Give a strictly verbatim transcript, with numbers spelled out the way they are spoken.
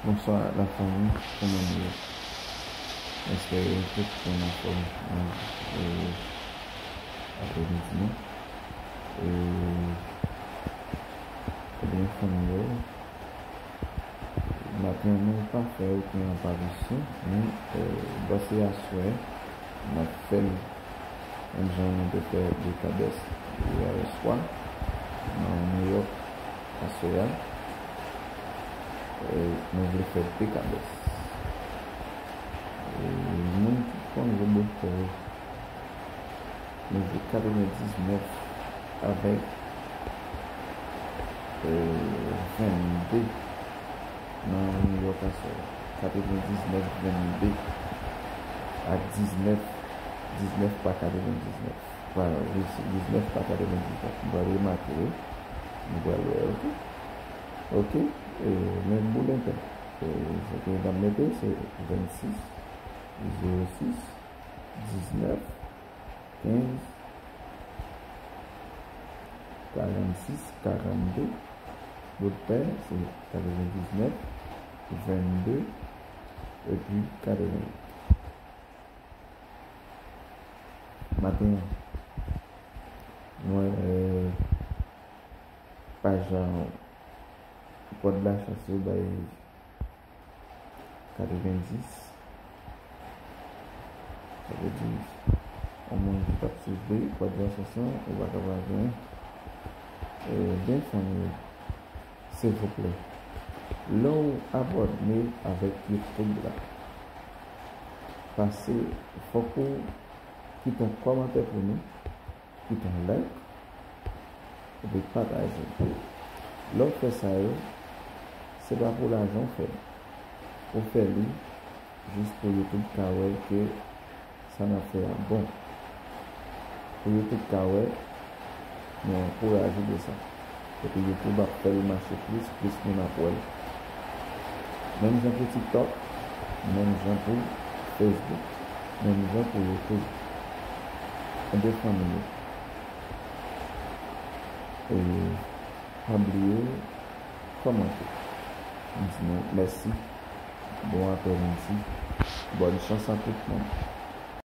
Bonswa la fanmi, kòman nou ye? Espere tout moun anfòm nan apremidi an. E, ebyen fanmi yo, maten an nou pa fè okenn aparisyon, men, e, m panse aswè n ap fè l menm jan nou te fè dekabès yè swa nan New York aswè a. E, nou vle fè dekabès. E, moun ki konn jwe bouton yo, nou jwe katrevendiznèf avèk, e, vennde nan New York aswè a. Katrevendiznèf vennde ak diznèf, diznèf pa katrevendiznèf. Pa, diznèf pa katrevendiznèf. Nou pral remake, wi. Nou pral wè, oke? Oke? E, men boulenten. E, sa ke n ap mete, se vennsis, zewo sis, diznèf, kenz, karannsis, karannde. Bout pè, se katrevendiznèf, vennde, epi katreven. Maten an, mwen, e, paj la, kòd lachans yo bay katrevendis. Sa vle di, yon moun ki t ap swiv li, kòd lachans lan, ou pa ka pa genyen. E, byen fanmi, silvouplè, lè w abòne avèk YouTube la, pase, fòk ou kite yon kòmantè pou nou, kite yon like, epi pataje. Lè w fè sa yo, se pa pou lajan w fè l. Ou fè li jis pou YouTube ka wè ke sa n ap fè a bon. Pou YouTube ka wè, nou ankouraje de sa. Epi YouTube ap fè l mache plis, plis moun ap wè l. Menm jan pou TikTok, menm jan pou Facebook, menm jan pou YouTube. Ebyen fanmi yo, e, pa bliye kòmante. M di nou mèsi. Bon apremidi. Bòn chans a tout moun.